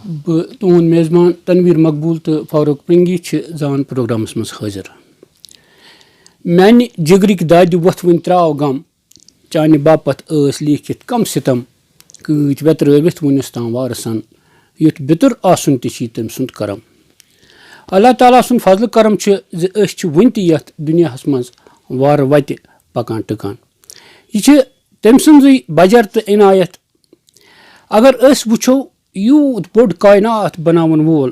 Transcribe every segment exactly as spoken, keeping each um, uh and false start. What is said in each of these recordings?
بہٕ تُہُنٛد میزبان تنویر مقبول تہٕ فاروق پرنگی چھِ زان پروگرامس منٛز حٲضِر۔ میانہِ جِگرٕکۍ دادِ وۄتھوٕنۍ ترٛاو غم، چانہِ باپتھ ٲسۍ لیٖکھِتھ کم ستم، کۭتۍ ویترٲوِتھ وُنِس تام وارسن، یُتھ بِتُر آسُن تہِ چھی تٔمۍ سُنٛد کرم۔ اللہ تعالیٰ سُنٛد فضلہٕ کرم چھُ زِ أسۍ چھِ وُنہِ تہِ یتھ دُنیاہس منٛز وارٕ وتہِ پکان ٹٕکان۔ یہِ چھِ تٔمۍ سٕنٛزٕے بجر تہٕ عنایت۔ اگر أسۍ وٕچھو، یوٗت بوٚڑ کائنات بناون وول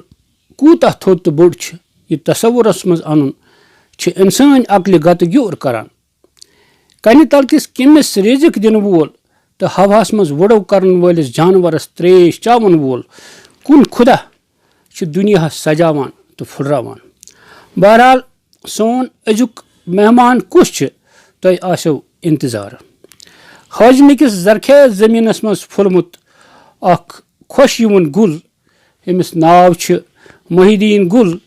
کوٗتاہ تھوٚد تہٕ بوٚڑ چھُ، یہِ تصورس منٛز انُن چھُ انسٲنۍ عقلہِ گتہٕ گیور کران۔ کنہِ تل کِس کٔمِس رزق دِنہٕ وول تہٕ ہوہس منٛز وُڈو کرن وٲلِس جانورس تریش چاون وول کُن خدا چھُ دُنیاہس سجاوان تہٕ پھُلراوان۔ بہرحال، سون أزیُک مہمان کُس چھُ، تۄہہِ آسیو انتظار۔ حٲجنہٕ کِس زرخیز زٔمیٖنَس منٛز پھوٚلمُت اکھ خۄش یِوُن گُل، ییٚمِس ناو چھُ محی الدین گُل۔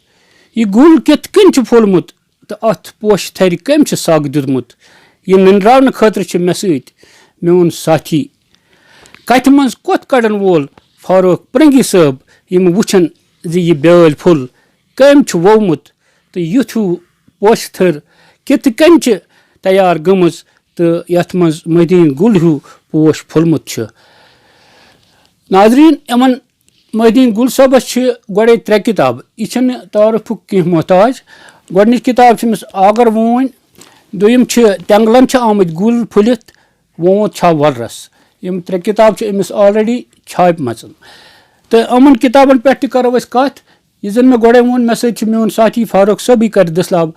یہِ گُل کِتھ کٔنۍ چھُ پھوٚلمُت تہٕ اَتھ پوشہٕ تھرِ کٔمۍ چھُ سگ دیُتمُت؟ یہِ نٔنراونہٕ خٲطرٕ چھِ مےٚ سۭتۍ میون ساتھی، کتھِ منٛز کۄتھ کڑن وول فاروق پرنگی صٲب، یِم وٕچھن زِ یہِ بیٲلۍ پھوٚل کٔمۍ چھُ ووٚومُت تہٕ یُتھ ہیوٗ پوشہٕ تھٔر کِتھ کٔنۍ چھِ تیار گٔمٕژ تہٕ یَتھ منٛز محی الدین گُل ہیوٗ پوش پھوٚلمُت چھُ۔ ناظریٖن، یِمن محی الدین گُل صٲبس چھِ گۄڈے ترٛےٚ کِتابہٕ۔ یہِ چھَنہٕ تعارُفُک کینٛہہ محتاج۔ گۄڈٕنِچ کِتاب چھِ أمِس آگر ووٗنۍ، دوٚیِم چھِ تٮ۪نٛگلن چھِ آمٕتۍ گُل پھٔلِتھ، ووٗنٛت چھا وۄلرس۔ یِم ترٛےٚ کِتابہٕ چھِ أمِس already چھاپمژٕ۔ تہٕ یِمن کِتابن پٮ۪ٹھ تہِ کرو أسۍ کتھ۔ یہِ زن مےٚ گۄڈے ووٚن، مےٚ سۭتۍ چھِ میون ساتھی فاروق صٲبٕے کرِ دٔسلاب،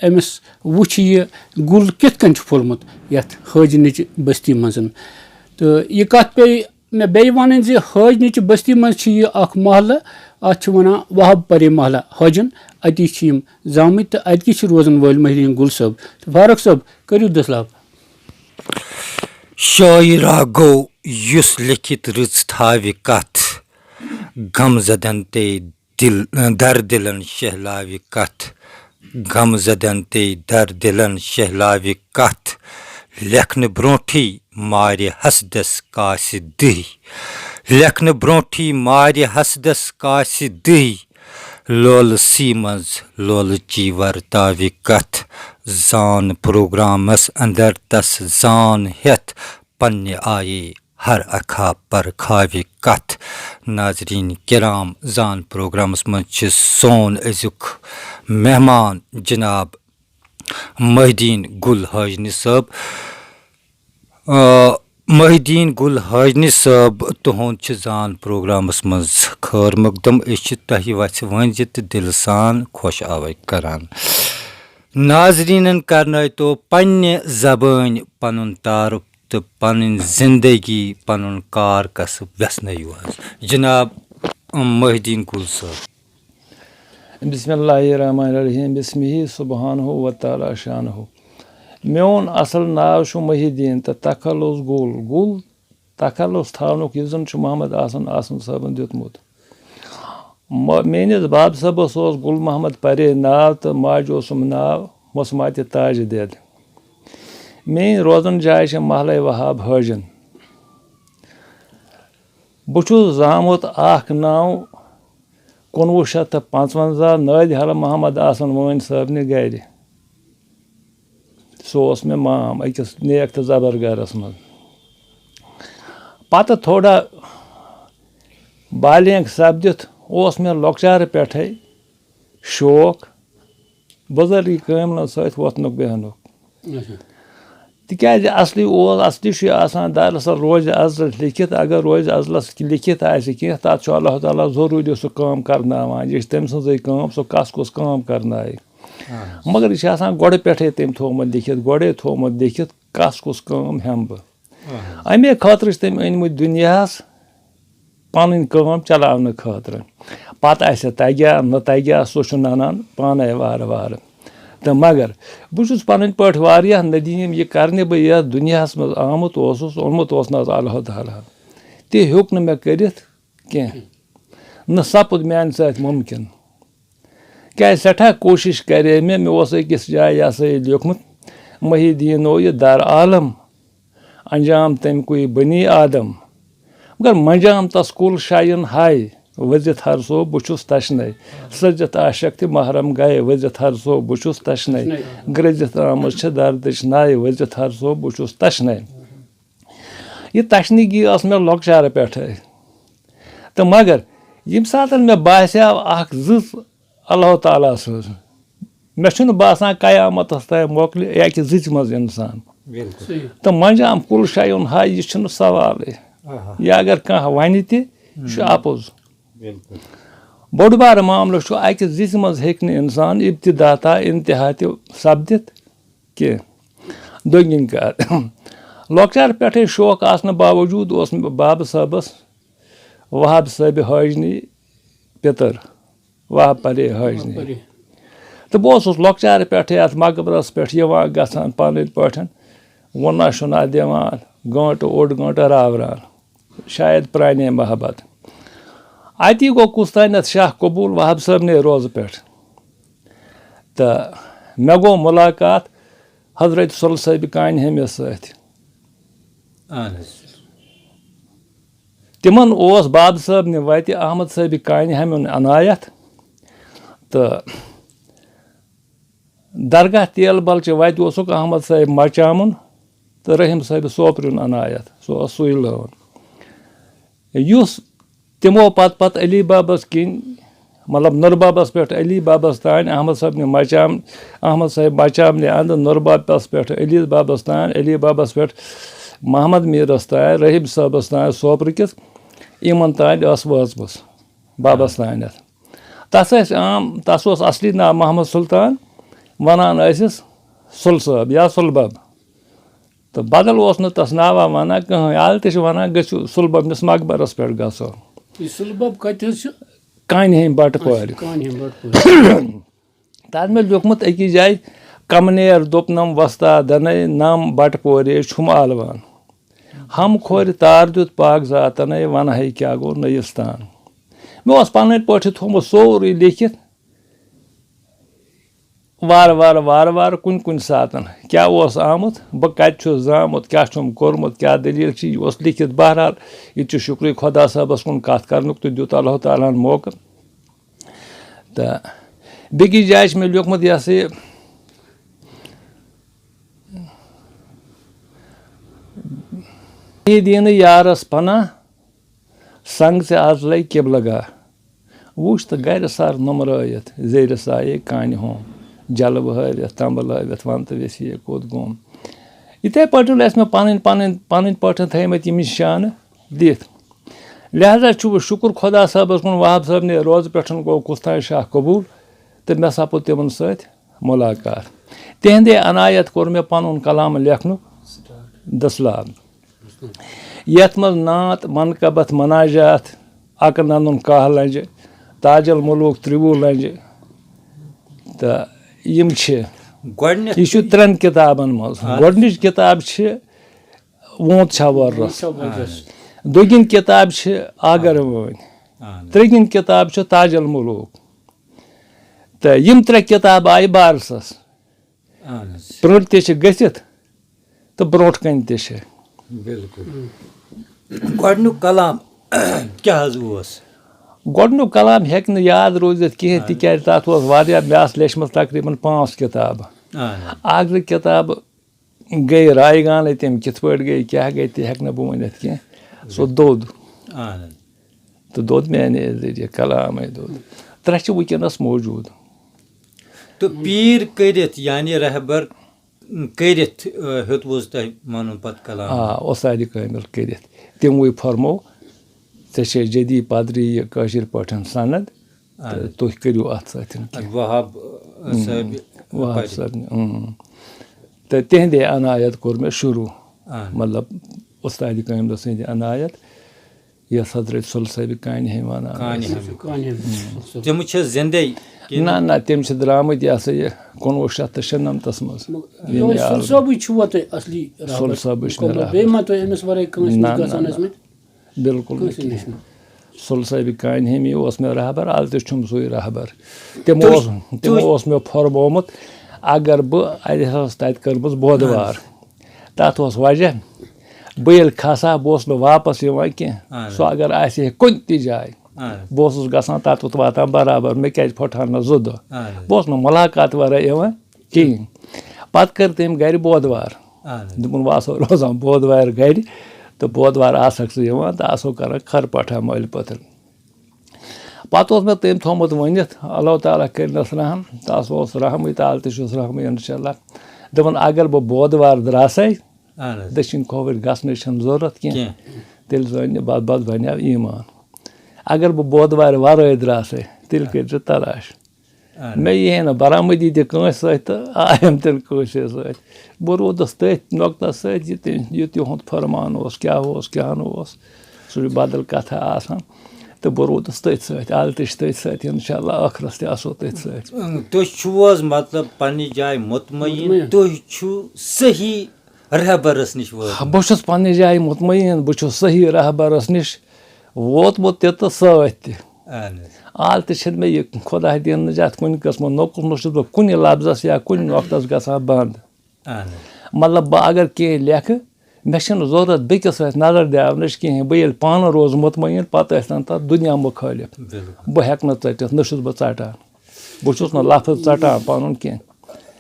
أمِس وٕچھِ یہِ گُل کِتھ کٔنۍ چھُ پھوٚلمُت یتھ حٲجنٕچ بستی منٛز۔ تہٕ یہِ کتھ پیٚیہِ مےٚ بیٚیہِ وَنٕنۍ زِ حٲجنٕچہِ بستی منٛز چھِ یہِ اکھ محلہٕ، اَتھ چھِ وَنان وہب پرے محلہٕ حٲجن۔ اَتی چھِ یِم زامٕتۍ تہٕ اَتہِ کِتھ چھِ روزَن وٲلۍ محی الدین گُل صٲب۔ تہٕ فاروق صٲب، کٔرِو دٔسلاب۔ شاعرا گوٚو یُس لیٚکھِتھ رٕژ تھاوِ کتھ، غم زدن تے دل در دلن شہلاوِ کتھ، غم زدن تے در دلن شہلاوِ کتھ۔ لیکھنہٕ برونٹھٕے مارِ حسدس کاسہِ دٕہۍ، لیکھنہٕ برونٹھٕے مارِ حسدس کاسہِ دٕہۍ۔ لولہٕ سی منٛز لولہٕ چی ورتاوِ کتھ۔ زان پروگرامس اندر تس زان ہیتھ پننہِ آیے ہر اکھا پرکھاوِ کتھ۔ ناظرین کرام، زان پروگرامس منٛز چھِ سون أزیُک مہمان جناب محی الدین گل حاجنی صٲب۔ آ، محی الدین گل حاجنی صٲب، تُہُنٛد چھُ زان پروگرامس منٛز خٲر مقدم۔ أسۍ چھِ تۄہہِ وژھِ ؤنزِ تہٕ دِلہٕ سان خۄش آوے کران۔ ناظریٖنن کرنٲوتو پننہِ زبٲنۍ پنُن تعارُف تہٕ پنٕنۍ زندگی، پنُن کار کسب ویژھنٲیِو حظ۔ جناب محی الدین گل صٲب۔ بسم اللہ الرحمن الرحیم، بسمہ سبحانہ و تعالی شانہ۔ میون اصل ناو چھُ محی الدین تہٕ تخلص گُل۔ گُل تخلص تھاونُک یُس زن چھُ محمد احسن احسن صٲبن دیُتمُت۔ م- میٲنِس باب صٲبس اوس گُل محمد پرے ناو تہٕ ماجہِ اوسُم ناو مسماتِ تاج دید۔ میٲنۍ روزن جاے چھےٚ محلے وہاب حٲجن۔ بہٕ چھُس زامُت اکھ نو کُنوُہ شیٚتھ تہٕ پانٛژوَنٛزاہ نٲدۍ حالہٕ محمد احسن وٲنۍ صٲبنہِ گرِ۔ سُہ اوس مےٚ مام أکِس نیک تہٕ زبر گرس منٛز۔ پتہٕ تھوڑا بالینگ سپدِتھ اوس مےٚ لۄکچارٕ پٮ۪ٹھے شوق بُزرگی کٲملن سۭتۍ وۄتھنُک بیہنُک۔ اچھا۔ تِکیازِ اصلی اوس، اصلی چھُ یہِ آسان دراصل روزِ ازلس لیکھِتھ، اگر روزِ ازلس لیکھِتھ آسہِ کینٛہہ، تتھ چھُ اللہ تعالیٰ ضروٗری سُہ کٲم کرناوان، یہِ چھِ تٔمۍ سٕنٛزٕے کٲم، سُہ کس کُس کٲم کرنایہِ۔ آ۔ مگر یہِ چھُ آسان گۄڈٕ پٮ۪ٹھے تٔمۍ تھوٚومُت لیکھِتھ، گۄڈے تھوٚومُت لیکھِتھ کس کُس کٲم ہٮ۪مہٕ بہٕ۔ آ۔ امے خٲطرٕ چھِ تٔمۍ أنۍ مٕتۍ دُنیاہس پنٕنۍ کٲم چلاونہٕ خٲطرٕ۔ پتہٕ آسہِ تگیا نہ تگیا، سُہ چھُ ننان پانے وارٕ وارٕ۔ تہٕ مگر بہٕ چھُس پنٕنۍ پٲٹھۍ واریاہ ندیم، یہِ کرنہِ بہٕ یتھ دُنیاہس منٛز آمُت اوسُس، اوٚنمُت اوس نہ حظ اللہ تعالیٰ ہن، تہِ ہیوٚک نہٕ مےٚ کٔرِتھ کینٛہہ، نہ سپُد میانہِ سۭتۍ مُمکِن۔ کیازِ سٮ۪ٹھاہ کوٗشِش کرے مےٚ، مےٚ اوس أکِس جایہِ یہِ ہسا یہِ لیوٗکھمُت، محی الدیٖن او یہِ در عالم، انجام تٔمۍ کُے بنی آدم۔ مگر منجام تس کُل شاین ہاے، ؤزِتھ ہر سو بہٕ چھُس تشنے۔ سٔجِتھ عاشق تہِ محرم گے، ؤزِتھ ہر سو بہٕ چھُس تشنے۔ گرٛزِتھ آمٕژ چھِ دردٕچ ناے، ؤزِتھ ہر سو بہٕ چھُس تشنے۔ یہِ تشنگی ٲس مےٚ لۄکچارٕ پٮ۪ٹھَے۔ تہٕ مگر ییٚمہِ ساتہٕ مےٚ باسیٛاو اکھ زٕژ اللہ تعالیٰ سٕنٛز، مےٚ چھُنہٕ باسان قیامتس تام مۄکلہِ اَکہِ زٕژِ منٛز اِنسان۔ بالکل۔ صحیح۔ تہٕ منجام کُل شاے اوٚن ہا، یہِ چھُنہٕ سوالٕے۔ آہا۔ یا اگر کانٛہہ ونہِ تہِ، یہِ چھُ اپُز۔ بالکل۔ بوٚڑ بارٕ معاملہٕ چھُ، اَکہِ زٕژِ منٛز ہیٚکہِ نہٕ اِنسان ابتدا تا انتہا تہِ سپدِتھ کینٛہہ۔ دوٚگِنۍ کَتھ، لۄکچارٕ پٮ۪ٹھَے شوق آسنہٕ باوجوٗد اوس مےٚ بابہٕ صٲبَس، وہاب صٲبہِ حٲجنی پِتٕر، وہاب پرے حٲجنی۔ پرے۔ تہٕ بہٕ اوسُس لۄکچارٕ پٮ۪ٹھَے اَتھ مقبرَس پٮ۪ٹھ یِوان گژھان پَنٕنۍ پٲٹھۍ، وُنا شُنا دِوان، گٲنٛٹہٕ اوٚڑ گٲنٛٹہٕ راوران، شاید پرٛانے محبت۔ اَتی گوٚو کُس تانٮ۪تھ شاہ قبوٗل وہاب صٲبنہِ روزٕ پٮ۪ٹھ۔ تہٕ مےٚ گوٚو مُلاقات حضرت سُلہٕ صٲبِ کانہِ ہیٚمِس سۭتۍ۔ اہن حظ۔ تِمن اوس بابہٕ صٲبنہِ وتہِ احمد صٲبِ کانہِ ہیٚمُن عنایت، تہٕ درگاہ تیل بل چہِ وتہِ اوسُکھ احمد صٲب مچامُن تہٕ رحیم صٲبِ سوپرُن عنایت، سُہ اوس سُے لٲن۔ یُس تِمو پتہٕ پتہٕ علی بابس کِنۍ، مطلب نُر بابس پٮ۪ٹھ علی بابس تام، احمد صٲبنہِ مچام، احمد صٲب مچامنہِ اندٕ نُر بابس پٮ۪ٹھ علی بابس تام، علی بابس پٮ۪ٹھ محمد میٖرس تام، رحیم صٲبس تام، سوپرٕ کِس یِمن تام ٲس وٲژمٕژ بابس تامَتھ۔ تَس ٲسۍ عام، تَس اوس اصلی ناو محمد سلطان، وَنان ٲسِس سُل صٲب یا سُل بَب۔ تہٕ بدل اوس نہٕ تَس ناوا وَنان کٕہٕنۍ۔ آز تہِ چھِ وَنان، "گٔژھِو سُل بَبنِس مقبرَس پٮ۪ٹھ گژھو۔" یہِ سُلہٕ بَب کَتہِ حظ چھُ؟ کانہِ ہیٚنۍ بَٹہٕ کورِ۔ کانہِ ہُنٛد بَٹہٕ پورِ۔ تَتھ مےٚ لیوٗکھمُت أکِس جایہِ، "کمنیر دوٚپنم وۄستادَنے، نام بَٹہٕ پورے چھُم آلوان۔ ہم کھورِ تار دیُت پاک ذاتَنے، وَنہٕ ہے کیٛاہ گوٚو نٔیِستان۔" مےٚ اوس پَنٕنۍ پٲٹھۍ تھوٚومُت سورُے لیکھِتھ، وارٕ وارٕ وارٕ وارٕ کُنہِ کُنہِ ساتَن کیٛاہ اوس آمُت، بہٕ کَتہِ چھُس زامُت، کیٛاہ چھُم کوٚرمُت، کیٛاہ دٔلیٖل چھِ، یہِ اوس لیکھِتھ۔ بہرحال، یہِ تہِ چھُ شُکرٕے خۄدا صٲبَس کُن کَتھ کَرنُک، تہٕ دیُت اللہ تعالیٰ ہَن موقعہٕ۔ تہٕ بیٚکِس جایہِ چھِ مےٚ لیوٗکھمُت، یہِ ہسا یہِ، "یہِ دِنہٕ یارس پناہ، سنگ ژےٚ از لگہِ قبلہٕ گاہ۔ وُچھ تہٕ گرِ سر نُمرٲیِتھ، زیرِ سایے کانہِ ہُم، جلہٕ وہٲوِتھ، تمبہٕ لٲوِتھ، ون تہٕ ویژھِ یہِ کوٚت گوٚم؟" یِتھے پٲٹھۍ ٲسۍ مےٚ پنٕنۍ، پنٕنۍ، پنٕنۍ پٲٹھۍ تھٲومٕتۍ یِم نشانہٕ دِتھ۔ لہذا چھُ وۄنۍ شُکُر خۄدا صٲبَس کُن، وہاب صٲبنہِ روزٕ پٮ۪ٹھ گوٚو کُس تام شاہ قبوٗل، تہٕ مےٚ سپُد تِمَن سۭتۍ مُلاقات۔ تِہنٛدے عنایت کوٚر مےٚ پَنُن کلام لیکھنُک دٔسلاب، یَتھ منٛز نعت، منقبت، مناجات، اَکہٕ نَنُن کاہ لنجہِ، تاج الملوک ترٛوُہ لنجہِ، تہٕ یِم چھِ۔ گۄڈٕنیتھ یہِ چھُ ترٛٮ۪ن کِتابَن منٛز۔ آ۔ گۄڈٕنِچ کِتاب چھِ وونٛت چھا وۄرس۔ چھا وۄرس۔ دوٚگِن کِتاب چھِ آگر وٲنۍ۔ اہن حظ۔ ترٛیٚگِن کِتاب چھِ تاج الملوک۔ تہٕ یِم ترٛےٚ کِتابہٕ آیہِ بارسَس۔ اہن حظ۔ پرنٹ تہِ چھِ گٔژھِتھ تہٕ برونٛٹھ کَنہِ تہِ چھِ۔ بالکل۔ گۄڈٕنیُک کلام کیٛاہ حظ اوس؟ گۄڈٕنیُک کلام ہیٚکہِ نہٕ یاد روٗزِتھ کِہیٖنۍ، اہن۔ تِکیٛازِ تَتھ اوس واریاہ، مےٚ آسہٕ لیچھمَژٕ تقریٖباً پانٛژھ کِتابہٕ۔ اہن۔ اَکھ زٕ کِتابہٕ گٔے رایگانٕے، تِم کِتھ پٲٹھۍ گٔے، کیٛاہ گٔے، تہِ ہیٚکہٕ نہٕ بہٕ ؤنِتھ کینٛہہ۔ سُہ دوٚد۔ اہن۔ تہٕ دوٚد میٛانے ذٔریعہٕ، کلامے دوٚد۔ ترٛےٚ چھِ وٕنکیٚنَس موجوٗد۔ تہٕ پیٖر کٔرِتھ، یعنی رہبر کٔرِتھ، آ، ہیوٚتوُس تۄہہِ وَنُن پَتہٕ کلام؟ آ، اُستادِ کٲمِل کٔرِتھ۔ تِموٕے فرموو، "ژےٚ چھے جدی پدری یہِ کٲشِر پٲٹھۍ سند، تہٕ اہن۔ تُہۍ کٔرِو اَتھ سۭتۍ کینٛہہ۔" وہاب، آ، صٲبِ وہاب پَرِ۔ صٲبنہِ، اۭں۔ تہٕ تِہنٛدے عنایت کوٚر مےٚ شروٗع۔ اہن۔ مطلب، اُستادِ کٲمِل سٕنٛدِ عنایت، یَتھ حضرت سُل صٲبِ کانہِ ہٕنٛدۍ وَنان کانہِ ٲسۍ۔ ہٕنٛدۍ۔ کانہِ ہُنٛد۔ تِم چھِ زِندَے کِنہٕ؟ نہ، نہ، تِم چھِ درٛامٕتۍ، یہِ ہسا یہِ، کُنوُہ شیٚتھ تہٕ شُنَمتَس منٛز۔ یِہوٚے سُل صٲبٕے چھُوا تۄہہِ اصلی رہبر؟ سُل صٲبٕے چھُ مےٚ مُکمل۔ رہبر۔ بیٚیہِ ما تۄہہِ أمِس ورٲے کٲنٛسہِ نہ، نِش نہ، گژھان نہ۔ ٲسمٕتۍ؟ بالکل نہٕ کٲنٛسہِ کینٛہہ۔ نِش نہٕ۔ سُل صٲبِ کانہِ ہیٚمی اوس مےٚ رہبر، آز تہِ چھُم سُے رہبر۔ تِمو تُہۍ، اوس، تِمو تُہۍ۔ اوس مےٚ فرمومُت، اگر بہٕ، اَتہِ ہسا ٲس تَتہِ کٔرمٕژ بودوار۔ تَتھ اوس وجہ، بہٕ ییٚلہِ کھسہٕ ہا، بہٕ اوسُس نہٕ واپس یِوان کینٛہہ۔ اہن حظ۔ سُہ اگر آسہِ ہے کُنہِ تہِ جایہِ، اہن حظ۔ بہٕ اوسُس گژھان تَتٮ۪تھ واتان برابر، مےٚ کیٛازِ پھۄٹھان نہٕ زٕ دۄہ؟ اہن حظ۔ بہٕ اوسُس نہٕ مُلاقات ورٲے یِوان کِہیٖنۍ۔ پَتہٕ کٔر تٔمۍ گرِ بودوار۔ اہن حظ۔ دوٚپُن، "وۄنۍ آسو روزان بودوارِ گرِ، تہٕ بودوار آسکھ ژٕ یِوان تہٕ آسو کران خرپٹھا مٲلۍ پٔتٕر۔" پَتہٕ اوس مےٚ تٔمۍ تھوٚومُت ؤنِتھ، اللہ تعالیٰ کٔرِنَس رحم، تَس اوس رحمٕے تہٕ آز تہِ چھُس رحمٕے، اِنشاء اللہ۔ دَپان، اگر بہٕ بودوار درٛاسَے، اہن حظ۔ دٔچھِنۍ کھووٕرۍ گژھنٕچ چھَنہٕ ضوٚرَتھ کینٛہہ۔ کینٛہہ۔ تیٚلہِ زٲنۍ بَس، بَس بَنیو ایٖمان۔ اگر بہٕ بودوارِ وَرٲے درٛاسَے، تیٚلہِ کٔرۍزِ تلاش۔ اہن حظ۔ مےٚ یی ہے نہٕ برآمدی تہِ کٲنٛسہِ سۭتۍ تہٕ آیم تہِ نہٕ کٲنٛسے سۭتۍ۔ بہٕ روٗدُس تٔتھۍ نۄقطس سۭتۍ، یہِ تہِ، یہِ تِہُنٛد فرمان اوس، کیٛاہ اوس، کیٛاہ نہٕ اوس، سُہ چھُ بدل کتھا آسان۔ تہٕ بہٕ روٗدُس تٔتھۍ سۭتۍ، از تہِ چھِ تٔتھۍ سۭتۍ، انشاءاللہ ٲخرس تہِ آسو تٔتھۍ سۭتۍ۔ تُہۍ چھِو حظ، مطلب، پننہِ جایہِ مطمئن؟ مطمئن۔ تُہۍ چھِو صحیح رہبرس نِش وٲتمٕتۍ؟ بہٕ چھُس پننہِ جایہِ مطمئن، بہٕ چھُس صحیح رہبرس نِش ووتمُت تہِ تہٕ سۭتۍ تہِ۔ اہن حظ۔ آز تہِ چھِنہٕ مےٚ یہِ خۄداے دِیِن نجات کُنہِ قٕسمہٕ، نہ اوسُس بہٕ کُنہِ لفظس یا کُنہِ نۄقطس گژھان بنٛد۔ اہن حظ۔ مطلب، بہٕ اگر کینٛہہ لیکھٕ، مےٚ چھِنہٕ ضروٗرت بیٚکِس سۭتۍ نظر دیاونٕچ کِہیٖنۍ۔ بہٕ ییٚلہِ پانہٕ روزٕ مطمئن، پتہٕ ٲسۍ تن تتھ دُنیا مُخٲلف۔ بِلکُل۔ بہٕ ہٮ۪کہٕ نہٕ ژٔٹِتھ، نہ چھُس بہٕ ژٹان۔ بہٕ چھُس نہٕ لفظ ژٹان پنُن کینٛہہ۔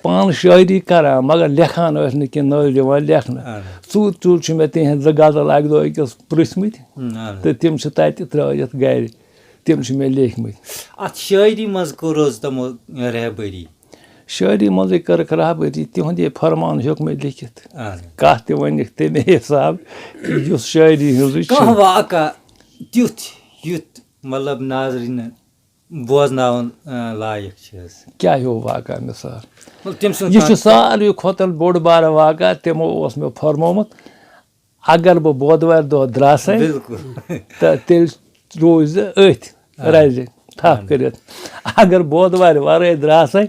پانہٕ شٲعری کران، مگر لیکھان ٲسۍ نہٕ کینٛہہ، نٔلۍ دِوان لیکھنہٕ۔ اہن حظ۔ ژوٗرِ ژوٗرِ چھِ مےٚ تِہنٛدۍ زٕ غزل اکہِ دۄہ أکِس پرٛژھمٕتۍ، اہن حظ۔ تہٕ تِم چھِ تتہِ ترٲوِتھ گرِ۔ تِم چھِ مےٚ لیکھمٕتۍ۔ اتھ شٲعری منٛز کوٚر حظ تِمو رہبری؟ شٲعری منٛزٕے کٔرٕکھ رہبری، تِہُنٛد یہِ فرمان ہیوٚک مےٚ لیکھِتھ۔ اہن حظ۔ کتھ تہِ ؤنِکھ تمے حساب، یُس شٲعری ہٕنٛزٕے چھِ۔ کانٛہہ واقعہ تیُتھ، یُتھ، مطلب، ناظریٖنن بوزناوُن، آ، لایق چھِ حظ؟ کیٛاہ ہیوٗ واقعہ مثال؟ مطلب، تٔمۍ سُنٛد یہِ چھُ کانٛہہ ساروی کھۄتہٕ بوٚڑ بارٕ واقعہ، تِمو اوس مےٚ فرمومُت، اگر بہٕ بودوارِ دۄہ درٛاسَے، بِلکُل۔ تہٕ تیٚلہِ روٗزِ أتھۍ آ۔ رَزِ تھپھ آ۔ کٔرِتھ۔ اگر بودوارِ وَرٲے درٛاسَے،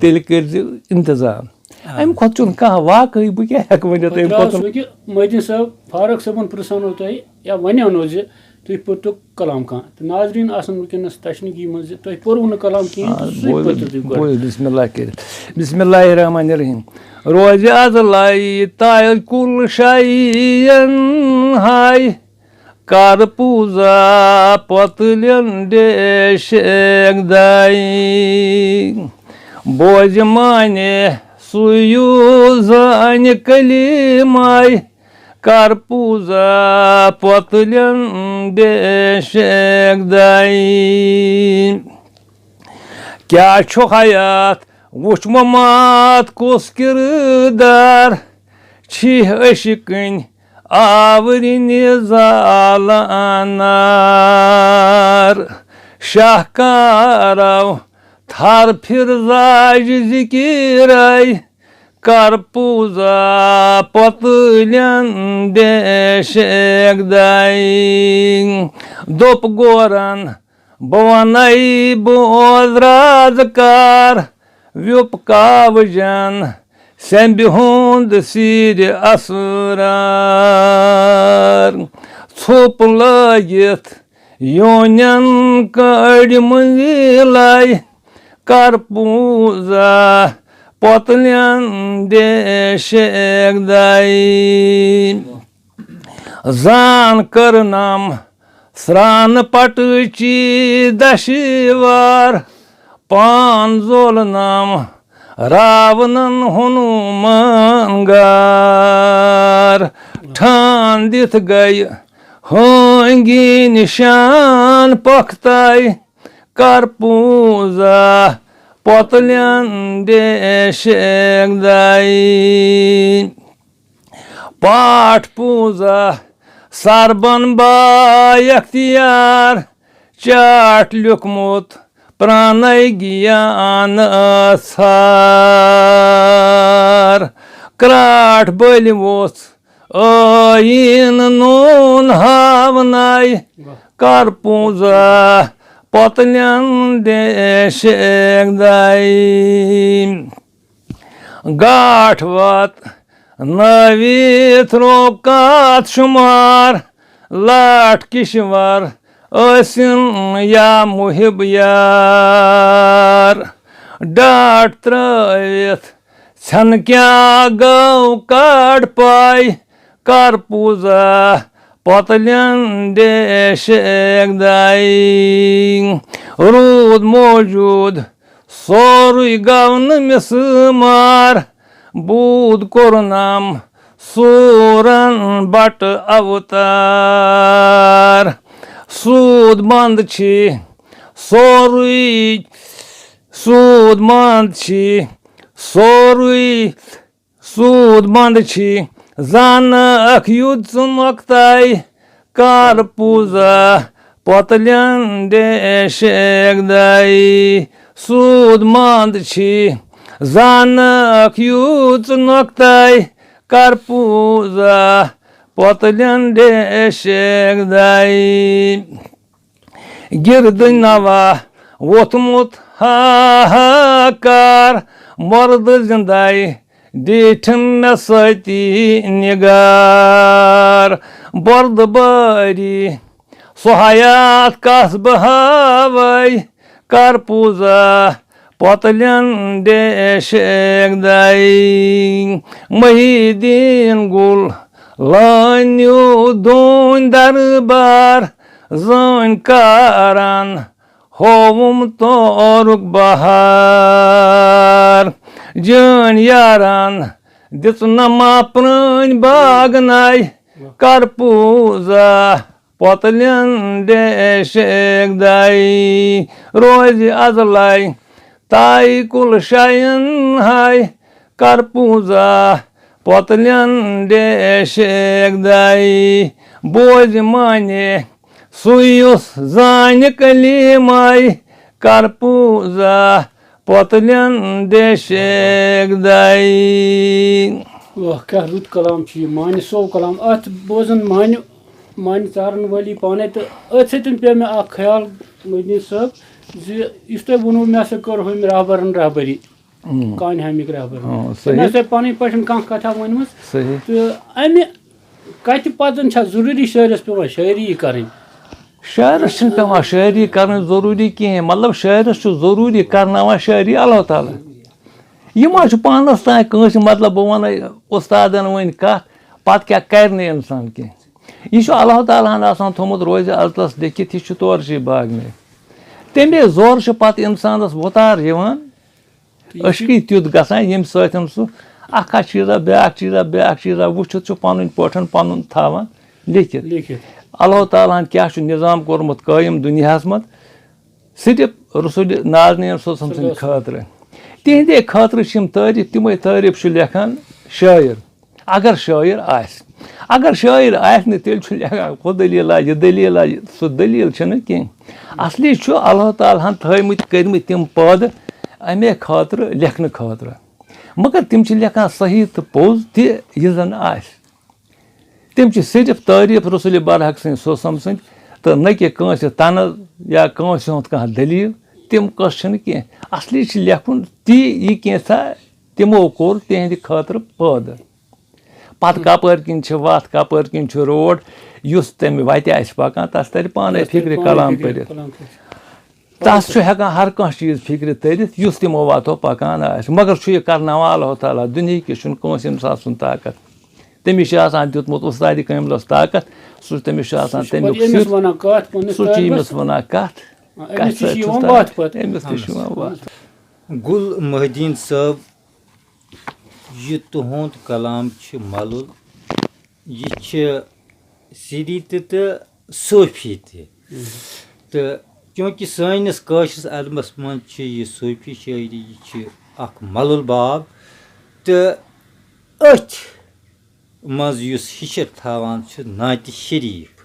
تیٚلہِ کٔرۍزِ اِنتظام۔ آ۔ اَمہِ کھۄتہٕ چھُنہٕ کانٛہہ واقعٕے، بہٕ کیٛاہ ہٮ۪کہٕ ؤنِتھ اَمہِ پَتہٕ کھۄتہٕ؟ درٛاس وۄنۍ کہِ مٔدیٖن صٲب فاروق صٲبُن پرٛژھان اوس تۄہہِ یا وَنیو نہٕ زِ تُہۍ پٔرتو کلام کانٛہہ۔ تہٕ ناظریٖن آسَن وٕنکیٚنَس تشنگی منٛز زِ تۄہہِ پوٚروٕ نہٕ کلام کِہیٖنۍ، آ، تہٕ سُے بوز-، پٔرتو تُہۍ گۄڈٕ۔ بوز، بسم اللہ کٔرِتھ۔ بسم اللہ الرحمن الرحیم۔ روزِ از لایہِ تایل کُل شایین ہاے، کر پوٗزا پۄتٕلٮ۪ن ڈیشیک داے۔ بوزِ معنی سُہ یوٗ زانہِ کلیٖماے، کر پوٗزا پۄتلٮ۪ن ڈیشیک داے۔ کیٛاہ چھُ حیات وُچھ ممات کُس کردار، چھی عشقٕنۍ آورِنہِ زالان نار۔ شاہ کارو تھر پھِر زاج ذکیرے، کر پوٗزا پۄتٕلٮ۪ن ڈیشیک داے۔ دوٚپ گورن بہٕ وَنَے بوز راز کار، ویوٚپ کاوجن سیٚمبہِ ہُنٛد سیٖرِ اسرار۔ ژھوٚپ لٲگِتھ یونٮ۪ن کٔڑۍ مٔنزِلَے، کر پوٗزا پۄتلٮ۪ن ڈیشیک داے۔ زان کٔرنم سرٛان پٹٕچی دشوار، پان زولنم راونن ہنومان گار۔ ٹھان دِتھ گٔے ہٲنگی نشان پۄختاے، کر پوٗزا پۄتلٮ۪ن ڈیشیک داے۔ پاٹھ پوٗزا سربن با اختیار، چاٹھ لیوٗکھمُت پرٛانَے گیان ژھار۔ کرٛاٹھ بٔلۍ ووٚژھ ٲیٖن نوٗن ہاونَے، واہ۔ کر پوٗزا پۄتلٮ۪ن ڈیشیک داے۔ گاٹھ وات نٲوِتھ روکات شُمار، لاٹھ کِشور ٲسِن یا محب یار۔ ڈاٹھ ترٲوِتھ ژھٮ۪ن کیٛاہ گٔو کاڈ پاے، کر پوٗزا پۄتلٮ۪ن ڈیشک دایہِ۔ روٗد موجوٗد سورُے گوٚو نہٕ مِسمار، بوٗد کوٚرنم سوٗرن بٹہٕ اوتار۔ سوٗد منٛد چھی سورُے، سوٗد منٛد چھی سورُے، سوٗد منٛد چھی زانکھ یُتھ ژٕ نۄقطے، کر پوٗزا پۄتلٮ۪ن ڈیشک دایہِ۔ سوٗد منٛد چھی زانکھ یُتھ ژٕ نۄقطے، کر پوٗزا پۄتلٮ۪ن ڈیشک دایہِ۔ گِردٕ نوا ووٚتھمُت ہاہاکار، مۄردٕ زِندَے ڈیٖٹھِم مےٚ سۭتی نِگار۔ بۄردٕ بٲری سُہ حیات کَس بہٕ ہاوَے، کر پوٗزا پۄتلٮ۪ن ڈیشک دایہِ۔ محی الدیٖن گُل لٲنیو دوٗنۍ دربار، زٲنۍ کارن ہووُم تورُک بہار۔ جٲنۍ یارن دِژ نہ ما پرٛٲنۍ باغ نَے، کر پوٗزا پۄتلٮ۪ن ڈیشک دایہِ۔ روزِ ازلے تاے کُل شاین ہاے، کر پوٗزا پۄتلٮ۪ن ڈیشک دایہِ۔ بوزِ معنی سُے یُس زانہِ کلیٖمے، کر پوٗزا پۄتلٮ۪ن ڈیشک دایہِ۔ واہ، کیٛاہ رُت کلام چھُ یہِ، معنی سو کلام۔ اَتھ بوزن معنی، معنی ژارن وٲلی پانے۔ تہٕ أتھۍ سۭتۍ پیوٚو مےٚ اکھ خیال، مدنی صٲب، زِ یُس تۄہہِ ووٚنوُ، مےٚ ہسا کٔر ہُمۍ رہبرن رہبری۔ اۭں۔ کانہِ ہامِکۍ رہبر۔ اۭں، صحیح۔ مےٚ ٲسۍ پنٕنۍ پٲٹھۍ کانٛہہ کتھا ؤنمٕژ۔ صحیح۔ تہٕ امہِ کتہِ پتن چھا ضروٗری شٲعرس پٮ۪وان شٲعری کرٕنۍ؟ شٲعرس چھِنہٕ پٮ۪وان شٲعری کرٕنۍ ضروٗری کِہیٖنۍ۔ مطلب، شٲعرس چھُ ضروٗری کرناوان شٲعری اللہ تعالیٰ۔ یہِ ما چھُ پانس تام کٲنٛسہِ، مطلب، بہٕ ونہٕ استادن وۄنۍ کتھ، پتہٕ کیٛاہ کرِ نہٕ انسان کینٛہہ؟ یہِ چھُ اللہ تعالیٰ ہن آسان تھوٚمُت روزِ ازلس لیکھِتھ، یہِ چھُ تورٕ چھُ یہِ باغ مےٚ۔ تمے زورٕ چھُ پتہٕ انسانس وۄتار یِوان۔ عشقٕے تیُتھ گژھان، ییٚمہِ سۭتۍ سُہ اکھ اکھ چیٖزا، بیٛاکھ چیٖزا، بیٛاکھ چیٖزا وٕچھِتھ چھُ پنٕنۍ پٲٹھۍ پنُن تھاوان لیکھِتھ۔ لیکھِتھ۔ اللہ تعالیٰ ہن کیٛاہ چھُ نظام کوٚرمُت قٲیِم دُنیاہس منٛز، صرف رسول نازنین صلی اللہ علیہ وسلم سٕنٛدِ خٲطرٕ۔ تِہنٛدے خٲطرٕ چھِ یِم تعریٖف، تِمے تعریٖف چھُ لیکھان شٲعر۔ اگر شٲعر آسہِ، اگر شٲعر آسہِ نہٕ، تیٚلہِ چھُ لیکھان ہُہ دٔلیٖلہ، یہِ دٔلیٖلہ، یہِ، سُہ دٔلیٖل چھَنہٕ کینٛہہ۔ اصلی چھُ اللہ تعالیٰ ہن تھٲومٕتۍ، کٔرمٕتۍ تِم پٲدٕ اَمے خٲطرٕ، لیکھنہٕ خٲطرٕ۔ مگر تِم چھِ لیکھان صحیح تہٕ پوٚز تہِ، یہِ زن آسہِ۔ تِم چھِ صرف تعریٖف رسول برحق سٕنٛدۍ صلی اللہ علیہ وسلم سٕنٛدۍ، تہٕ نہ کہِ کٲنٛسہِ طنز یا کٲنٛسہِ ہُنٛد کانٛہہ دٔلیٖل۔ تِم قٕصہٕ چھِنہٕ کینٛہہ۔ اصلی چھِ لیکھُن تی، یہِ کینٛژھا تِمو کوٚر تِہنٛدِ خٲطرٕ پٲدٕ۔ پتہٕ کپٲرۍ کِنۍ چھِ وتھ، کپٲرۍ کِنۍ چھُ روڈ، یُس تمہِ وتہِ آسہِ پکان، تس ترِ پانے فکرِ کلام پٔرِتھ۔ تس چھُ ہٮ۪کان ہر کانٛہہ چیٖز فکرِ تٔرِتھ، یُس تِمو وتو پکان آسہِ۔ مگر چھُ یہِ کرناوان اللہ تعالیٰ، دُنہِکِس چھُنہٕ کٲنٛسہِ أمۍ سٕنٛز سُنٛد طاقت۔ تٔمِس چھُ آسان دیُتمُت اُستادِ کٲملس طاقت، سُہ چھُ تٔمِس چھُ آسان سُہ چھُ تَمیُک پتہٕ أمِس سیُت، وَنان کَتھ پنٛنِس سُہ چھُ طٲلبَس۔ أمِس وَنان کَتھ، آ، أمِس کَتھِ تہِ چھِ سۭتۍ چھُس یِوان تَران۔ وَتھ پَتہٕ۔ أمِس تہِ چھُ یِوان وَتھ۔ گُل محی الدیٖن صٲب، یہِ تُہُنٛد کلام چھُ مَلُل، یہِ چھِ سِری تہِ تہٕ صوٗفی تہِ۔ تہٕ چوٗنٛکہِ سٲنِس کٲشرِس ادبس منٛز چھِ یہِ صوٗفی شٲعری، یہِ چھِ اکھ مَلُل باب۔ تہٕ أتھۍ منٛز یُس ہِشر تھاوان چھُ نعتِ شریٖف۔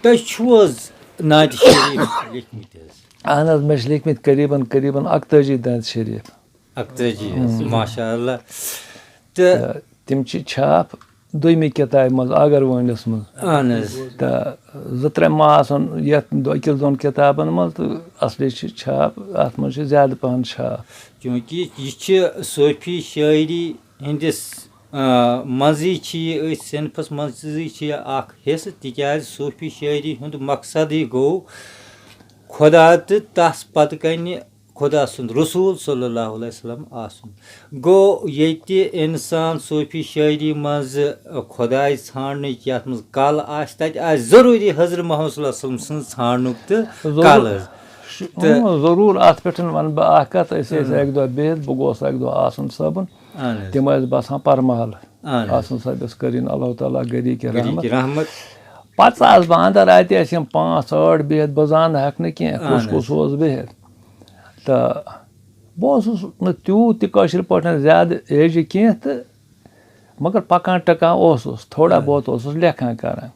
تۄہہِ چھُو حظ نعتِ شریٖف لیکھمٕتۍ حظ؟ اہن حظ، مےٚ چھِ لیکھمٕتۍ قریٖباً، قریٖباً اَکتٲجی نعتِ شریٖف۔ اَکتٲجی حظ، اۭں۔ ماشاء اللہ۔ تہٕ تہٕ تِم چھِ چھاپ دوٚیمہِ کِتابہِ منٛز، آگروٲنِس منٛز۔ اہن حظ۔ تہٕ زٕ ترٛےٚ ماہ آسَن یَتھ دۄ-، أکِس دۄن کِتابَن منٛز، تہٕ اَصلی چھِ چھاپ، اَتھ منٛز چھِ زیادٕ پَہَن چھاپ۔ چوٗنٛکہِ یہِ چھِ صوٗفی شٲعری ہِنٛدِس، آ، منٛزٕے چھِ یہِ، أتھۍ صنفَس منٛزٕے چھِ یہِ اَکھ حِصہٕ، تِکیٛازِ صوٗفی شٲعری ہُنٛد مقصدٕے گوٚو خۄدا تہٕ تَس پَتہٕ کَنہِ خۄدا سُنٛد رسول صلی اللہ علیہ وسلم آسُن۔ گوٚو، ییٚتہِ اِنسان صوٗفی شٲعری منٛز خۄداے ژھانٛڈنٕچ یَتھ منٛز کل آسہِ، تَتہِ آسہِ ضروٗری حضرت محمد صلی اللہ علیہ وسلم سٕنٛز ژھانٛڈنُک تہٕ ضروٗر۔ کل حظ۔ شُ-، تہٕ اۭں، ضروٗر۔ اَتھ پٮ۪ٹھ وَنہٕ بہٕ اَکھ کَتھ۔ أسۍ ٲسۍ اۭں۔ اَکہِ دۄہ بِہِتھ، بہٕ گوس اَکہِ دۄہ آسُن صٲبُن۔ اَہَن حظ۔ تِم ٲسۍ بَسان پَرمالہٕ۔ اَہَن حظ۔ آسُن صٲبَس کٔرِن اللہ تعالیٰ گَرِکۍ گَرِکۍ رحمت۔ رحمت۔ پَتہٕ ژاس بہٕ اَنٛدر، اَتہِ ٲسۍ یِم پانٛژھ ٲٹھ بِہِتھ، بہٕ زانہٕ ہٮ۪کہٕ نہٕ کینٛہہ، کُس اَہَن حظ۔ کُس اوس بِہِتھ۔ تہٕ بہٕ اوسُس نہٕ تیوٗت تہِ کٲشِر پٲٹھۍ زیادٕ ہیٚجہِ کینٛہہ تہٕ مگر پَکان ٹَکان اوسُس، تھوڑا اَہَن۔ بہت اوسُس لیکھان کَران۔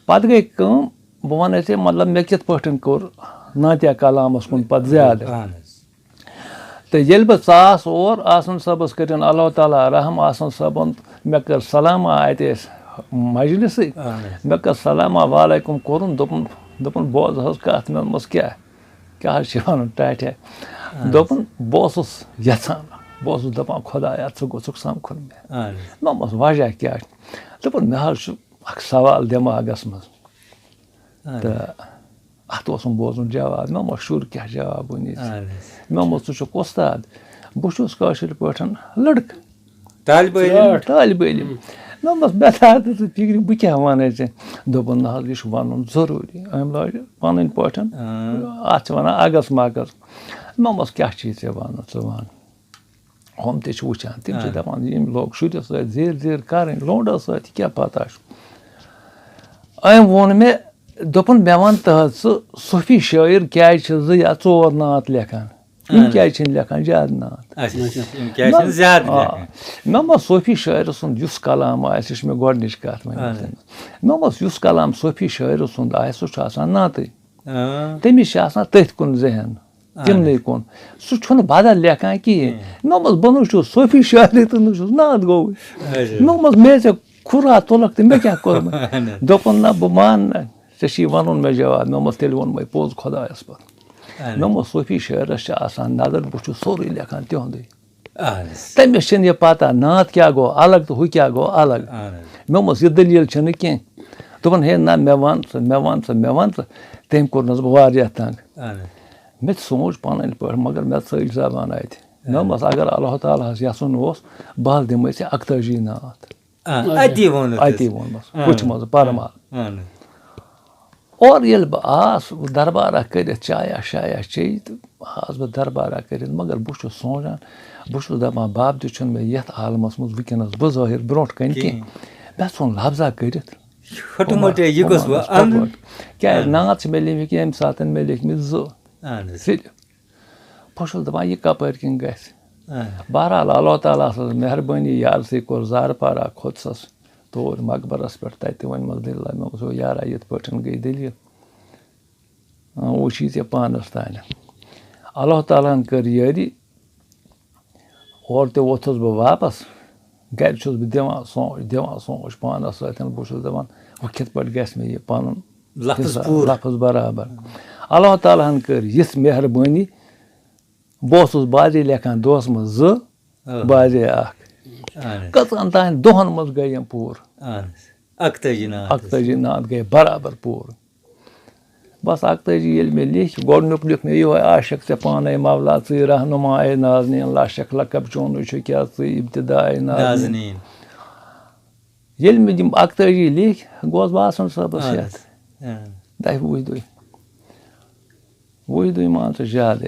پَتہٕ گٔے کٲم، بہٕ وَنَے ژےٚ، مطلب، مےٚ کِتھ پٲٹھۍ کوٚر نعتیہ کلامَس کُن پَتہٕ زیادٕ۔ اَہَن حظ۔ تہٕ ییٚلہِ بہٕ ژاس اور، آسَن صٲبَس کٔرِن اللہ تعالیٰ رحم، آسَن صٲبَن، مےٚ کٔر سلامہ، اَتہِ ٲسۍ مجلسٕے، اَہَن حظ۔ مےٚ کٔر سلامہ، وعلیکُم کوٚرُن، دوٚپُن، دوٚپُن، "بوز حظ کَتھ، مےٚ دوٚپمَس، کیٛاہ؟" کیٛاہ حظ چھِ وَنُن ٹاٹھے؟ اَہَن حظ۔ دوٚپُن، "بہٕ اوسُس یَژھان، بہٕ اوسُس دَپان، خۄدایا، ژٕ گوٚژھُکھ سَمکھُن مےٚ۔" اَہَن حظ۔ مےٚ دوٚپمَس، "وجہ کیٛاہ چھُ؟" دوٚپُن، "مےٚ حظ چھُ اَکھ سوال دٮ۪ماغَس منٛز۔" اَہَن حظ۔ تہٕ اَتھ اوسُم بوزُن جواب۔ مےٚ دوٚپمَس، "شُر کیٛاہ جواب وَنہِ ژےٚ؟" اَہَن حظ۔ مےٚ دوٚپمَس، "ژٕ چھُکھ اُستاد، بہٕ چھُس کٲشِر پٲٹھۍ لٔڑکہٕ۔" طالبہٕ علم۔ طالبہٕ علم۔ مےٚ دوٚپمَس، "مےٚ تھاو تہٕ ژٕ فِکرِ، بہٕ کیٛاہ وَنَے ژےٚ؟" دوٚپُن، "نہ حظ، یہِ چھُ وَنُن ضروٗری۔" أمۍ لاجہِ پَنٕنۍ پٲٹھۍ، آ۔ اَتھ چھِ وَنان اَگَس مَگَس۔ مےٚ دوٚپمَس، "کیٛاہ چھُے ژےٚ وَنُن، ژٕ وَن؟" ہُم تہِ چھِ وٕچھان، تِم چھِ آ۔ دَپان، "ییٚمہِ لوگ شُرِس سۭتۍ زیٖر زیٖر کَرٕنۍ، لونٛڈَس سۭتۍ کیٛاہ پَتہ چھُ؟" أمۍ ووٚن مےٚ، دوٚپُن، "مےٚ وَن تہٕ حظ، ژٕ صوٗفی شٲعر کیٛازِ چھِ زٕ یا ژور نعت لیکھان؟ یِم اَہَن۔ کیٛازِ چھِنہٕ لیکھان زیادٕ نعت؟" اچھا، یِم کیٛازِ نہ، چھِنہٕ زیادٕ آ، لیکھان؟ مےٚ ما صوٗفی شٲعرٕ سُنٛد یُس کلام آسہِ، یہِ چھِ مےٚ گۄڈٕنِچ کَتھ وَنۍ اَہَن۔ وٕنکیٚنَس۔ مےٚ ما یُس کلام صوٗفی شٲعرٕ سُنٛد آسہِ، سُہ چھُ آسان نعتٕے۔ آ۔ تٔمِس چھِ آسان تٔتھۍ کُن ذہن، اَہَن۔ تِمنٕے کُن۔ سُہ چھُنہٕ بدل لیکھان کِہیٖنۍ۔ کِہیٖنۍ۔ مےٚ ما، بہٕ نہ چھُس صوٗفی شٲعرٕے تہٕ نہ چھُس نعت گوٚوٕے۔ اچھا۔ مےٚ ما، مےٚ ژےٚ کھُرا تُلکھ تہٕ مےٚ کیٛاہ کوٚرمُت؟ اَہَن۔ دوٚپُن، "نہ، بہٕ مانہٕ نہٕ، ژےٚ چھُے وَنُن مےٚ جواب۔" مےٚ دوٚپمَس، "تیٚلہِ ووٚنمَے پوٚز خۄدایَس پَتھ۔" اَہَن۔ مےٚ دوٚپمَس، "صوٗفی شٲعرَس چھِ آسان نظر، بہٕ چھُس سورُے لیکھان تِہُنٛدُے۔" اَہَن۔ تٔمِس چھِنہٕ یہِ پَتہ، نعت کیٛاہ گوٚو الگ تہٕ ہُہ کیٛاہ گوٚو الگ۔ اَہَن۔ مےٚ دوٚپمَس، "یہِ دٔلیٖل چھَنہٕ کینٛہہ۔" دوٚپُن، "ہے نہ، مےٚ وَن ژٕ، مےٚ وَن ژٕ، مےٚ وَن ژٕ۔" تٔمۍ کوٚرنَس بہٕ واریاہ تنٛگ۔ اَہَن۔ مےٚ تہِ سوٗنٛچ پَنٕنۍ پٲٹھۍ، مگر مےٚ ژٔج زبان اَتہِ۔ مےٚ دوٚپمَس، "اگر اللہ تعالیٰ ہَس یَژھُن اوس، بہٕ حظ دِمَے ژےٚ اَکتٲجی نعت۔" آ، اَتی ووٚنُت اَتی اَسہِ۔ ووٚنمَس، آ۔ پُچھمَس، پَرمال۔ آ۔ اورٕ ییٚلہِ بہٕ آس دربارہ کٔرِتھ، چایا شایا چیٚیہِ تہٕ آس بہٕ دربارہ کٔرِتھ، مگر بہٕ چھُس سونٛچان، بہٕ چھُس دَپان، بَب تہِ چھُنہٕ مےٚ یَتھ عالمَس منٛز وٕنکیٚنَس بہٕ ظٲہِر برونٛٹھ کَنہِ کِہیٖنۍ۔ کِہیٖنۍ۔ مےٚ ژھُن لفظہ کٔرِتھ۔ چھوٹہٕ موٹے یہِ گوٚژھ وۄنۍ اَنُن۔ کیٛازِ اَہَن۔ نعت چھِ مےٚ لیٚمِتھ، ییٚمہِ ساتہٕ مےٚ لیٚکھمٕتۍ زٕ۔ اَہَن حظ۔ صرف۔ بہٕ چھُس دَپان، یہِ کَپٲرۍ کِنۍ گژھِ؟ اَہَن۔ بہرحال، اللہ تعالیٰ سٕنٛز مہربٲنی، یارسٕے کوٚر زارٕ پارا، کھوٚت سَس توٗرۍ مقبرَس پٮ۪ٹھ، تَتہِ تہِ ووٚنمَس دٔلیٖلہ، مےٚ ووٚنُس، "ہے یارا، یِتھ پٲٹھۍ گٔے دٔلیٖل۔ وۄنۍ چھُے ژےٚ پانَس تانٮ۪تھ۔" اللہ تعالیٰ ہَن کٔر یٲری، اورٕ تہِ ووٚتھُس بہٕ واپَس، گَرِ چھُس بہٕ دِوان سونٛچ، دِوان سونٛچ پانَس سۭتۍ، بہٕ چھُس دَپان، وۄنۍ کِتھ پٲٹھۍ گژھِ مےٚ یہِ پَنُن لفظ حِصہٕ، پوٗرٕ۔ لفظ برابر۔ اللہ تعالیٰ ہَن کٔر یِژھ مہربٲنی، بہٕ اوسُس بعضے لیکھان دۄہَس منٛز زٕ، آ۔ بعضے اَکھ۔ اَہَن حظ۔ کٔژَن تام دۄہَن منٛز گٔے یِم پوٗرٕ۔ اَہَن حظ۔ اَکتٲجی نعت حظ۔ اَکتٲجی نعت گٔے برابر پوٗرٕ۔ بس اَکتٲجی ییٚلہِ مےٚ لیٚکھۍ، گۄڈٕنیُک لیوٚکھ مےٚ یِہوٚے، "عاشق ژےٚ پانَے مولا ژٕے رہنما اے نازنیٖن، لاشَک لقب چونُے چھُ کیٛاہ ژٕے ابتدا اے نازنیٖن۔" نازنیٖن۔ ییٚلہِ مےٚ یِم اَکتٲجی لیٚکھۍ، گوس بہٕ آسان صٲبَس اَہَن ہٮ۪تھ۔ حظ۔ اَہَن۔ دَہہِ وُہہِ دۄہہِ۔ وُہہِ دۄہہِ مان ژٕ زیادَے۔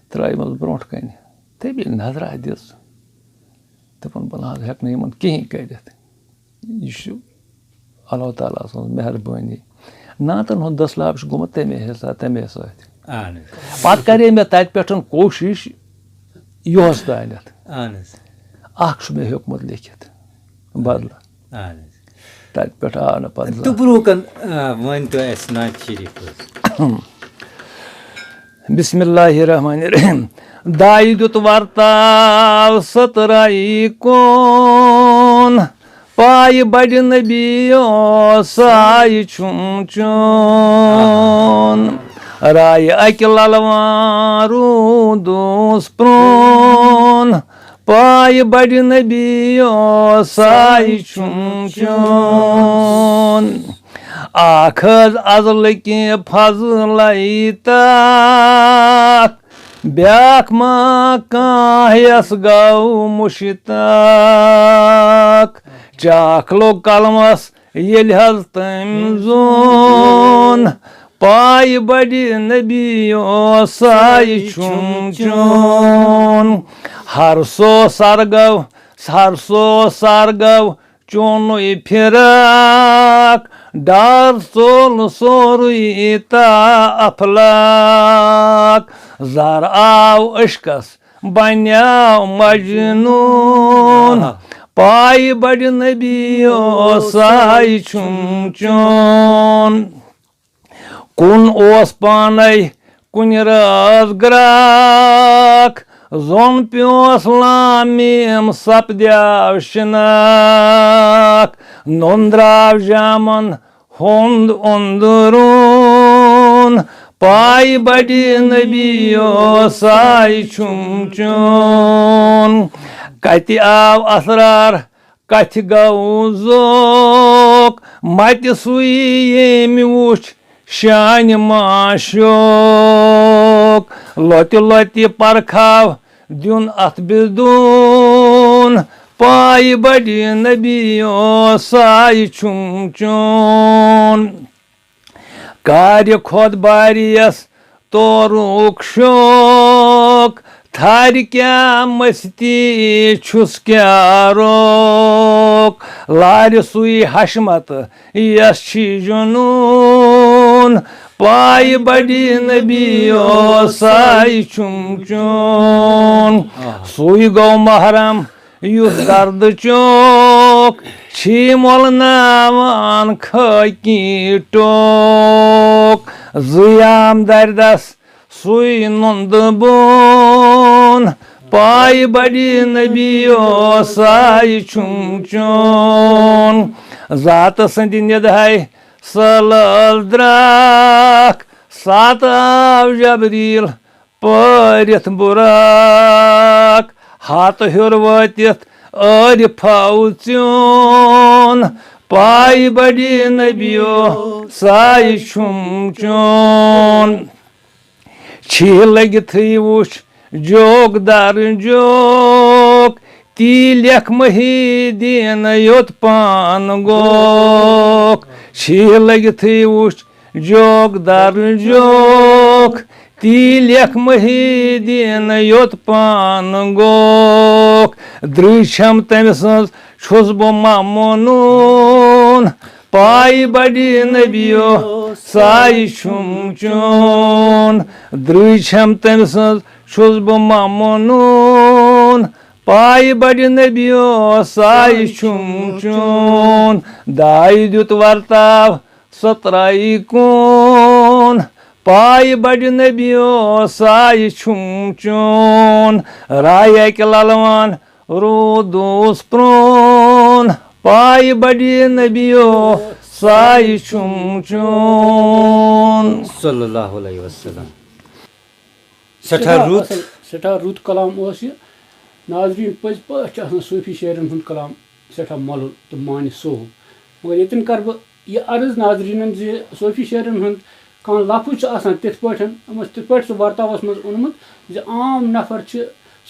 ترٛٲیمَس برونٛٹھ کَنہِ۔ تٔمۍ ییٚلہِ نظرا دِژ، دوٚپُن، "بہٕ نہ حظ ہٮ۪کہٕ نہٕ یِمَن کِہیٖنۍ کٔرِتھ۔ یہِ چھُ اللہ تعالیٰ سٕنٛز مہربٲنی۔" نعتَن ہُنٛد دٔسلاب چھُ گوٚمُت تَمے حِساب، تَمے سۭتۍ۔ اَہَن حظ۔ پَتہٕ کَرے مےٚ تَتہِ پٮ۪ٹھ کوٗشِش یُہُس تانٮ۪تھ۔ اَہَن حظ۔ اَکھ چھُ مےٚ ہیوٚکمُت لیکھِتھ بدلہٕ۔ اَہَن حظ۔ تَتہِ پٮ۪ٹھ آو نہٕ پَتہٕ زانٛہہ۔ دُبروٗکَن، آ، ؤنۍ تو اَسہِ نعت شریٖف حظ۔ بسم اللہ الرحمن الرحیم۔ دایہِ دیُت ورتاو سترایی کُن، پایہِ بڑِ نبی اوس سایہِ چھُم چون۔ رایہِ اکہِ للوان روٗدُس پرٛون، پایہِ بڑِ نبی اوس سایہِ چھُم چون۔ اکھ حظ ازلہٕ کہِ فضلے تتھ، بیاکھ ما کانٛہہ یس گوٚو مشتاق، چاکھ لوٚگ قلمس ییٚلہِ حظ تٔمۍ زون، پایہِ بڑِ نبی اوس سایہِ چھُم چون۔ ہر سو سر گوٚو، ہر سو سر گوٚو چونُے فراق، ڈار ژوٚل سورُے تا افلاک۔ زر آو عشقس بنیاو مجنون، آہا۔ پایہِ بڑِ نبی اوس سایہِ چھُم چون۔ کُن اوس پانے کُنہِ رٲژ گراکھ، زوٚن پیوس لامیم سپدیو شناکھ۔ نوٚن دراو جامن ہُنٛد اندرون، پایہِ بڑِ نبی اوس سایہِ چھُم چون۔ کتہِ آو اسرار کتھِ گوٚو ذوق، متہِ سُے ییٚمۍ وُچھ شانہِ معشوق۔ لۄتہِ لۄتہِ پرکھاو دیُن اتھ بدون، پایہِ بڑِ نبی اوس سایہِ چھُم چون۔ کارِ کھۄتہٕ باریس تورُک شوق، تھارِ کیٛاہ مستی چھُس کیٛاہ روک۔ لارِ سُے حشمت یس چھی جنون، پایہِ بڑِ نبی اوس سایہِ چھُم چون۔ سُے گوٚو محرم یُس درد چوک، چھی مۄلناوان خٲکی ٹوک۔ زٕیام دردس سُے نُندٕ بون، پایہِ بڑِ نبی اوس سایہِ چھُم چون۔ ذاتہٕ سٕنٛدِ ندہے سٲلٲژ درٛاکھ، ساتہٕ آو جبریل پٲرِتھ بُراک۔ ہتہٕ ہیوٚر وٲتِتھ عٲرفو ژیوٗن، پایہِ بڑِ نبی اوس سایہِ چھُم چون۔ چھی لٔگِتھٕے وُچھ جوک در جوک، تی لیکھ محی الدین یوٚت پان گوکھ۔ چھی لٔگِتھٕے وُچھ جوک در جوک، تی لیکھ محی الدین یوٚت پان گوکھ۔ درٕے چھم تٔمۍ سٕنٛز چھُس بہٕ ممنوٗن، پایہِ بڑِ نبی اوس سایہِ چھُم چون۔ درٕے چھم تٔمۍ سٕنٛز چھُس بہٕ ممنوٗن، پایہِ بڑِ نبی اوس سایہِ چھُم چون۔ دایہِ دیُت ورتاو سترے کون، پایہِ بڑِ نبی اوس سایہِ چھُم چون۔ رایہ کہِ للوان روٗدُس پرٛون، پایہِ بڑِ نبی اوس سایہِ چھُم چون۔ صلی اللہ علیہ وسلم۔ سٮ۪ٹھاہ رُت۔ اَصٕل، سٮ۪ٹھاہ رُت کلام اوس یہِ۔ ناظریٖن، پٔزۍ پٲٹھۍ چھُ آسان صوٗفی شٲعرَن ہُنٛد کلام سٮ۪ٹھاہ مۄلُل تہٕ معنی سوب۔ مگر ییٚتٮ۪ن کَرٕ بہٕ یہِ عرض ناظریٖنَن زِ صوٗفی شٲعرَن ہُنٛد کانٛہہ لفظ چھُ آسان تِتھ پٲٹھۍ، یِم ٲسۍ تِتھ پٲٹھۍ سُہ ورتاوَس منٛز اوٚنمُت زِ عام نفر چھِ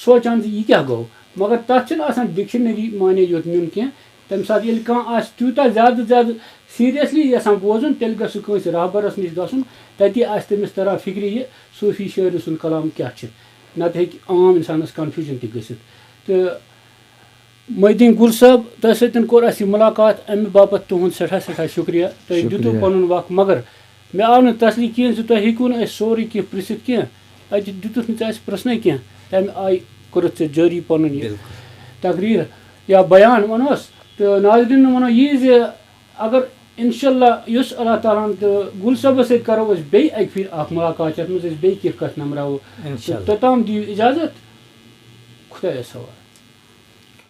سونٛچان زِ یہِ کیٛاہ گوٚو، مگر تَتھ چھِنہٕ آسان ڈکشنری معنی یوت نیُن کینٛہہ۔ تَمہِ ساتہٕ ییٚلہِ کانٛہہ آسہِ تیوٗتاہ زیادٕ زیادٕ seriously یَژھان بوزُن، تیٚلہِ گژھِ سُہ کٲنٛسہِ رہبرَس نِش گژھُن، تَتی آسہِ تٔمِس تَران فِکرِ یہِ صوٗفی شٲعرٕ سُنٛد کلام کیٛاہ چھِ، نَتہٕ ہیٚکہِ عام اِنسانَس confusion تہِ گٔژھِتھ۔ تہٕ محی الدین گُل صٲب، تۄہہِ سۭتۍ کوٚر اَسہِ یہِ مُلاقات، اَمہِ باپتھ تُہُنٛد سٮ۪ٹھاہ سٮ۪ٹھاہ شُکریہ۔ تۄہہِ دیُتوٕ شُکریہ۔ پَنُن وقت، مگر مےٚ آو نہٕ تسلی کینٛہہ زِ تۄہہِ ہیٚکِو نہٕ اَسہِ سورُے کینٛہہ پرٛژھِتھ کینٛہہ۔ اَتہِ دیُتُتھ نہٕ ژےٚ اَسہِ پرٛژھنَے کینٛہہ۔ تَمہِ آیہِ کوٚرُتھ ژےٚ جٲری پَنُن یہِ بِلکُل۔ تقریر یا بیان وَنوس۔ تہٕ ناظریٖنَن وَنو یی زِ اگر انشاءاللہ یُس اللہ تعالیٰ ہَن تہٕ گُل صٲبَس سۭتۍ کَرو أسۍ بیٚیہِ اَکہِ پھِرِ اَکھ مُلاقات، یَتھ منٛز أسۍ بیٚیہِ کینٛہہ کَتھٕ نَمراوو۔ انشاءاللہ۔ تہٕ توٚتام دِیِو اِجازت۔ خۄدایَس حوالہٕ۔